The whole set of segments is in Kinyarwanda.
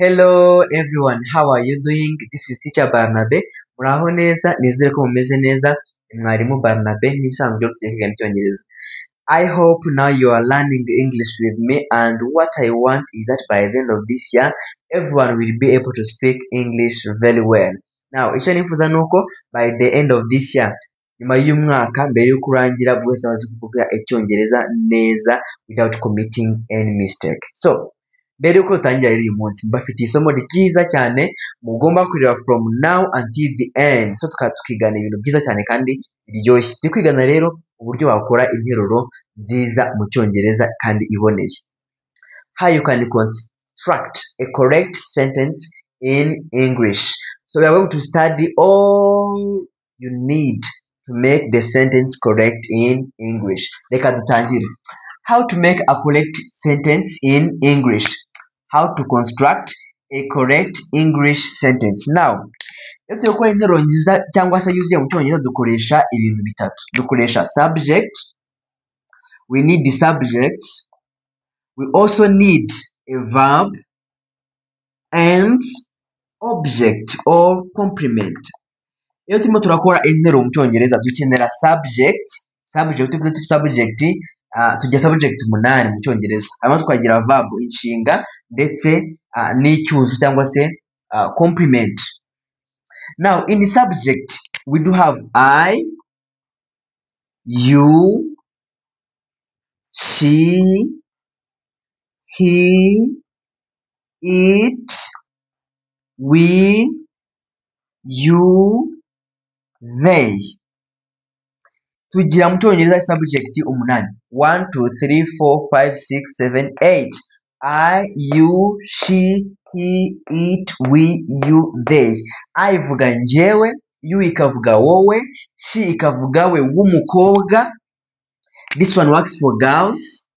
Hello everyone, how are you doing? This is Teacher Barnabe. Muraho neza, nizere ko mumeze neza. Ni mwarimu Barnabe nk'ibisanzwe tugiye kwigana Icyongereza. I hope now you are learning English with me, and what I want is that by the end of this year everyone will be able to speak English very well. Now, icyo nifuza ni uko by the end of this year, nyuma y'umwaka, mbere y'uko urangira, buri wese azi kuvuga Icyongereza neza without committing any mistake. So, mbere y'uko dutangira rero uyu munsi, mbafitiye isomo ryiza cyane mugomba kureba from now until the end. So tukaba tukigana ibintu byiza cyane kandi biryoshye. Turi kwigana rero uburyo wakora interuro nziza mu Cyongereza kandi iboneye. How you can construct a correct sentence in English. So we are going to study all you need to make the sentence correct in English. Reka dutangire. How to make a correct sentence in English. How to construct a correct English sentence. Now, iyo turi gukora interuro nziza cyangwa se yuzuye mu Cyongereza, dukoresha ibintu bitatu. Dukoresha subject, we need the subject, we also need a verb and object or complement. Iyo turimo turakora interuro mu Cyongereza, dukenera subject. Subject, tuvuze tuti subject, tugira subject umunani mu Cyongereza, hanyuma tukagira verb, inshinga, ndetse n'icyuzuzo cyangwa se complement. Now, in subject we do have I, you, she, he, it, we, you, they. Tugira mu Cyongereza subject umunani: 1, 2, 3, 4, 5, 6, 7, 8. I, you, she, he, it, we, you, they. I ivuga njyewe, you ikavuga wowe, she ikavuga we w'umukobwa, this one works for girls,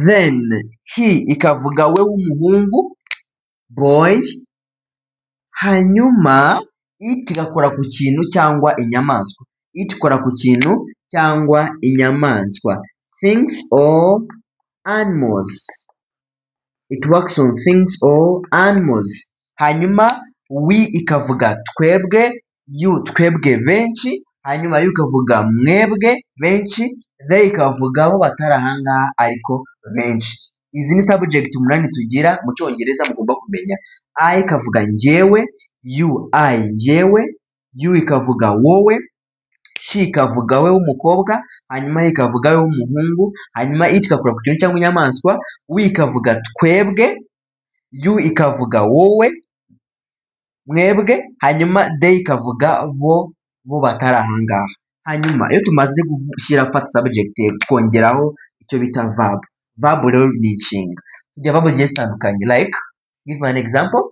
then he ikavuga we w'umuhungu, boy, hanyuma it igakora ku kintu cyangwa inyamaswa. It ikora ku kintu cyangwa inyamaswa, things or animals. It works on things or animals. Hanyuma we ikavuga twebwe, you twebwe benshi, hanyuma you ikavuga mwebwe benshi, they ikavuga bo batari ahangaha ariko benshi. Izi ni subject umunani tugira mu Cyongereza mugomba kumenya. I ikavuga njyewe, you, I njyewe, you ikavuga wowe, she ikavuga we w'umukobwa, hanyuma he ikavuga we w'umuhungu, hanyuma it igakora ku kintu cyangwa inyamaswa, we ikavuga twebwe, you ikavuga wowe, mwebwe, hanyuma they ikavuga bo, bo batari ahangaha. Hanyuma iyo tumaze gushyira fata subject, twongeraho icyo bita verb. Verb rero ni inshinga. Tugira verb zigiye zitandukanye, like, give an example.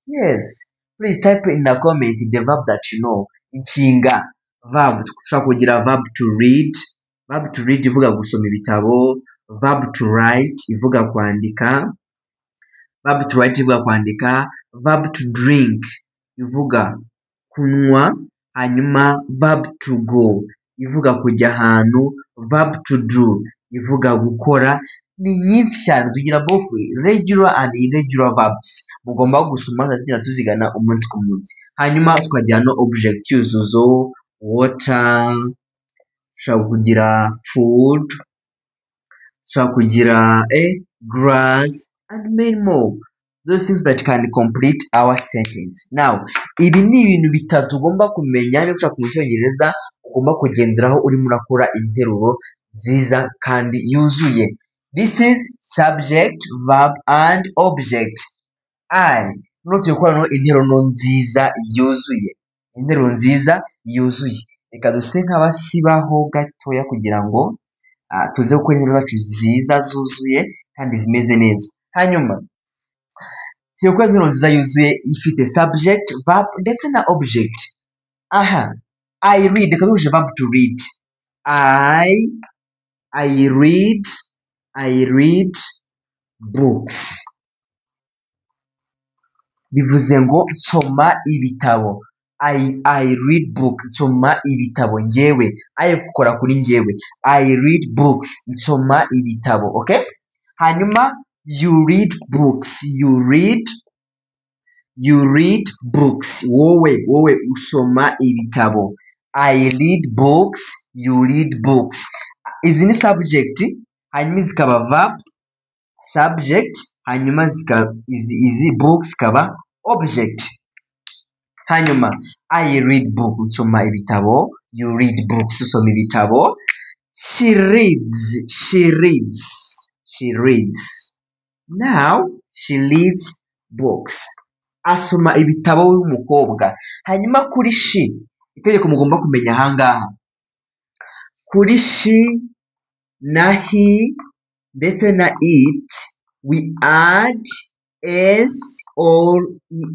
Yes, please type in the comment the verb that you know. Inshinga, verb, dushobora kugira verb to read. Verb to read ivuga gusoma ibitabo, verb to write ivuga kwandika, verb to write ivuga kwandika, verb to drink ivuga kunywa, hanyuma verb to go ivuga kujya ahantu, verb to do ivuga gukora. Ni nyinshi cyane, tugira both regular and irregular verbs mugomba gusoma, tugenda tuzigana umunsi ku munsi. Hanyuma tukagira no object, cyuzuzo, water, dushobora kugira food, dushobora kugira grass and many more, those things that can complete our sentence. Now, ibi ni ibintu bitatu ugomba kumenya niba ushaka kumenya Icyongereza, ugomba kugenderaho urimo urakora interuro nziza kandi yuzuye. This is subject, verb and object. I noneho tugiye gukora noneho interuro nziza yuzuye, interuro nziza yuzuye. Reka duse nk'abasibaho gatoya kugira ngo tuze gukora interuro zacu nziza zuzuye kandi zimeze neza. Hanyuma tugiye gukora interuro nziza yuzuye ifite subject, verb ndetse na object. Aha, I read, reka dukoreshe verb to read. I read, I read books, bivuze ngo nsoma ibitabo. I read book, nsoma ibitabo njyewe. I gukora kuri njyewe. I read books, nsoma ibitabo. Okay, hanyuma You read books. You read books. Wowe usoma ibitabo. I read books, you read books. Izi ni subject, hanyuma zikaba verb, subject, hanyuma izi books zikaba object. Hanyuma I read book, nsoma ibitabo. You read books, usoma ibitabo. She reads, she reads, she reads. Now she reads books, asoma ibitabo w'umukobwa. Hanyuma kuri she, itegeko mugomba kumenya ahangaha kuri she na he ndetse na it, we add s or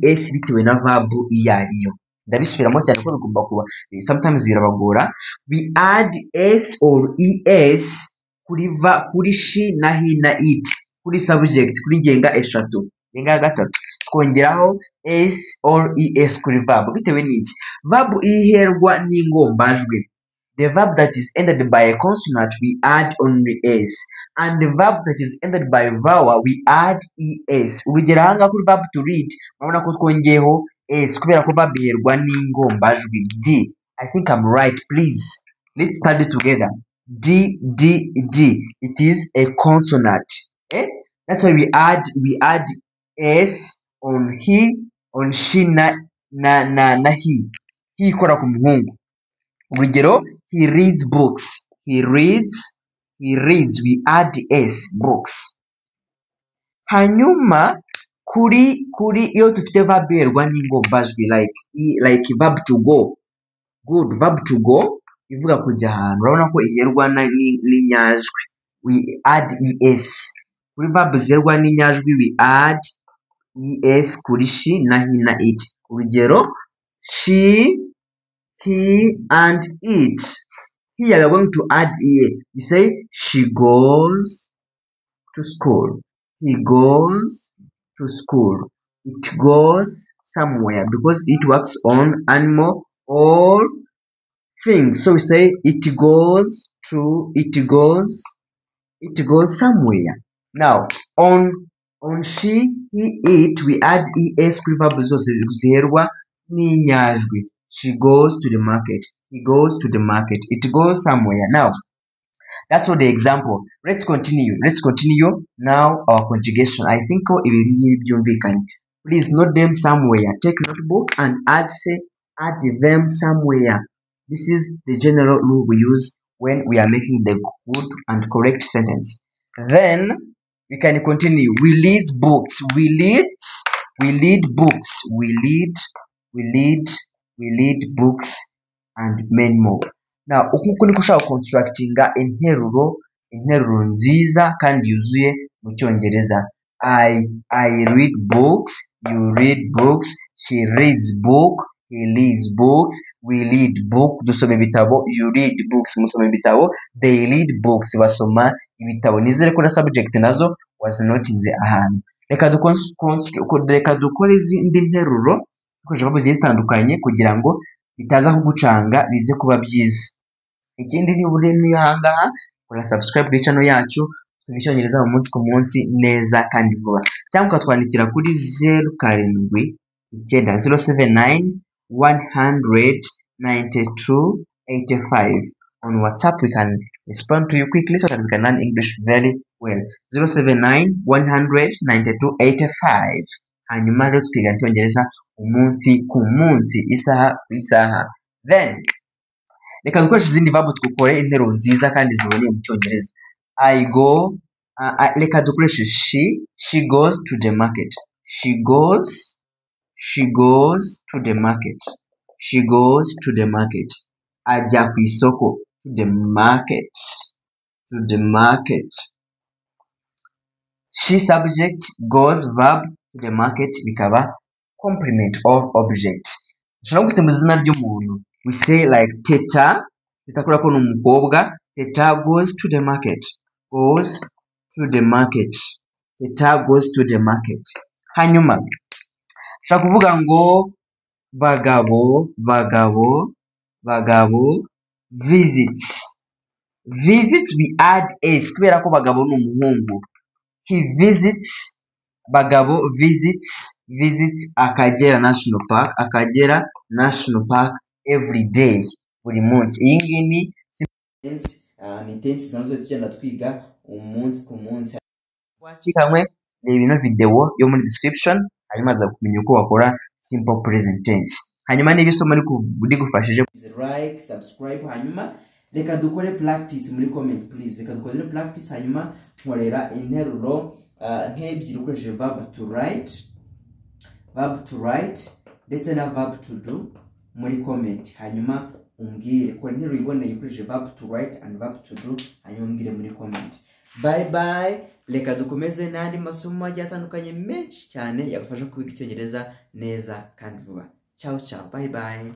es bitewe na verb iyo ariyo. Ndabisubiramo cyane ko bigomba kuba, sometimes birabagora. We add s or es kuri she na he na it, kuri subject, kuri ngenga eshatu. Ngenga ya gatatu twongeraho s or es kuri verb bitewe n'iki? Verb iherwa n'ingombajwi. The verb that is ended by a consonant, we add only s, and the verb that is ended by vowel, we add es. Urugero ahangaha kuri verb to read, urabona ko twongeyeho s kubera ko verb iherwa n'ingombajwi d. I think I'm right. Please, let's study together. D, d, d, it is a consonant, eh? That's why we add s on he, on she na he. He ikora ku muhungu. Urugero, he reads books. He reads, he reads, we add s, books. Hanyuma kuri iyo dufite verb iherwa n'ingombajwi, like verb to go. Good. Verb to go ivuga kujya ahantu, urabona ko iherwa n'inyajwi, we add es. Kuri verb ziherwa n'inyajwi, we add es kuri she na he na it. Urugero, she, he and it. Here we are going to add es. We say she goes to school, he goes to school, it goes somewhere, because it works on animal or things. So we say it goes to, it goes somewhere. Now on she, he, it, we add es kuri verb zose ziherwa n'inyajwi. She goes to the market, he goes to the market, it goes somewhere. Now that's all the example. Let's continue. Let's continue now our conjugation. I think ko ibi ngibi byumvikanye. Please note them somewhere. Take notebook and add, say, add them somewhere. This is the general rule we use when we are making the good and correct sentence. Then we can continue. We read books. We read books. We read we read books and many more. Now uku nguku niko ushobora constructinga interuro nziza kandi yuzuye mu Cyongereza. I read books, you read books, she reads book, he reads books, we read book, dusoma ibitabo, you read books, musoma ibitabo, they read books, basoma ibitabo. Nizere ko na subject nazo wazinotinze ahantu. Reka dukore izindi nteruro dukoresheje verb zigiye zitandukanye kugira ngo bitaza kugucanga, bize kuba byiza. Ikindi, niba uri ahangaha, kora subscribe kuri channel yacu, twiga Icyongereza umunsi ku munsi neza kandi vuba, cyangwa ukatwandikira kuri 079 079 100 92 85 on WhatsApp. We can respond to you quickly so that we can learn English very well. 079 100 92 85. Hanyuma rero tukiga Icyongereza umunsi ku munsi, isaha ku isaha. Then reka dukoreshe izindi verb, dukore interuro nziza kandi ziboneye mu Cyongereza. I go, reka dukoreshe she. She goes to the market. She goes to the market. She goes to the market, ajya ku isoko. To the market, to the market. She subject, goes verb, to the market bikaba complement of object. Dushobora gusimbuza izina ry'umuntu. We say like Teta. Teta kubera ko ni umukobwa. Teta goes to the market, goes to the market. Teta goes to the market. Hanyuma ushobora kuvuga ngo Bagabo, Bagabo visits. Visits, we add s kubera ko Bagabo ni umuhungu. He visits, Bagabo visits Akagera National Park, Akagera National Park every day, buri munsi. Iyi ngiyi ni tense, ni tense zisanzwe tugenda twiga umunsi ku munsi. Wacikanwe, reba ino video yo muri description, hanyuma aza kumenya uko wakora simple present tense. Hanyuma niba isomo rigufashije, like, subscribe, hanyuma reka dukore practice muri comment, please. Reka dukore practice, hanyuma nkorera interuro nk'ebyiri ukoresheje verb to write, verb to write ndetse na verb to do muri comment. Hanyuma umbwire, kora interuro iboneye ukoresheje verb to write and verb to do, hanyuma umbwire muri comment. Bye bye. Reka dukomeze n'andi masomo agiye atandukanye menshi cyane yagufasha kwiga Icyongereza neza kandi vuba. Ciao ciao, bye bye.